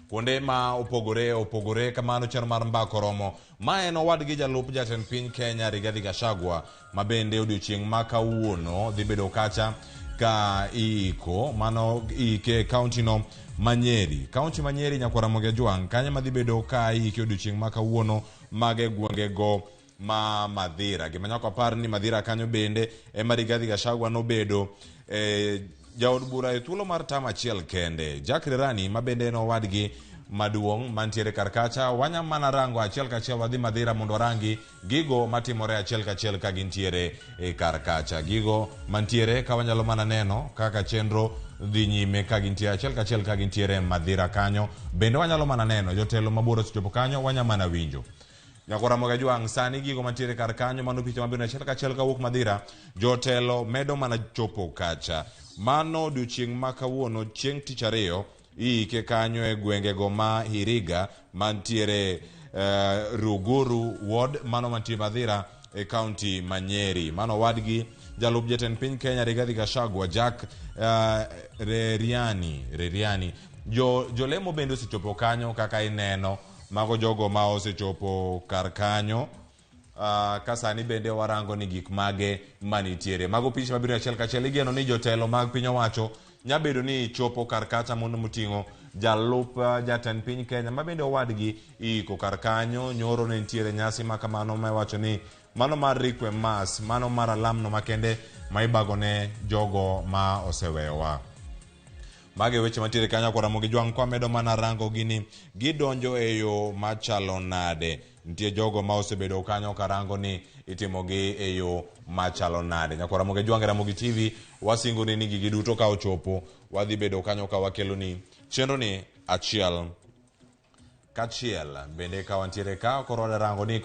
Kuonde ma opogore opogore kamano chenro mar mbaka oromo. Ma en owadgi jalup jatend piny Kenya Rigathi Gachagua ma bende odiochieng' ma kawuono dhi bedo kacha ka iiko mano iike e kaunti no ma Nyeri. Kaunti ma Nyeri nyakwar Ramogi Ajwang' kanyo ma dhi bedo ka iike odiochieng' ma kawuono mage gwengego ma Madhira. Gima nyaka wapar ni Madhira kanyo bende ema Rigathi Gachagua nobedo e, jaod bura e thuolo mar tam achiel kende. Jack Rirani ma bende en owadgi maduong' mantiere kar kacha wanya mana rango achiel kachiel wadhi Madhira mondo warangi gigo matimore achiel kachiel ka gintiere e kar kacha. Gigo mantiere ka wanyalo mana neno kaka chenro dhi nyime ka gintiere achiel kachiel ka gintiere Madhira kanyo. Bende wanyalo mana neno jotelo mabor osechopo kanyo wanya mana winjo. Nyako Ramogi Ajwang' sani gigo mantiere kar kanyo mano picha mabiro achiel kachiel kawuok Madhira jotelo medo mana chopo kacha. Mano odiochieng' ma kawuono chieng' tich ariyo iike kanyo e gwengego ma Hiriga mantiere Ruguru ward mano mantie Madhira e kaunti ma Nyeri. Mano owadgi jalup jatend piny Kenya Rigathi Gachagua Jack Reriani Reriani. Jo jolemo bende osechopo kanyo kaka ineno mago jogo ma osechopo kar kanyo ka sani bende warango ni gik mage manitiere. Mago picha mabiro achiel kachiel igeno ni jotelo mag piny owacho nya bedo ni chopo kar kacha mondo moting'o jalup jatend piny Kenya ma bende owadgi iiko kar kanyo. Nyoro ne nitiere nyasi ma kamano ma iwacho ni mano mar Requiem Mass, mano mar alamno makende ma ibago ne jogo ma oseweyowa. Mago e weche mantiere kanyo kwa Ramogi Jwang' kwa medo mana rango gini gidonjo e yo machalo nade. Nitie jogo ma osebedo kanyo karango ni itimogi e yo machalo nade. Nyakwa Ramogi Jwang' e Ramogi TV wasingoni ni gigi duto ka ochopo wadhi bedo kanyo ka wakeloni chenro ni achiel kachiel. Bende ka wantiere ka koro wadwa rango ni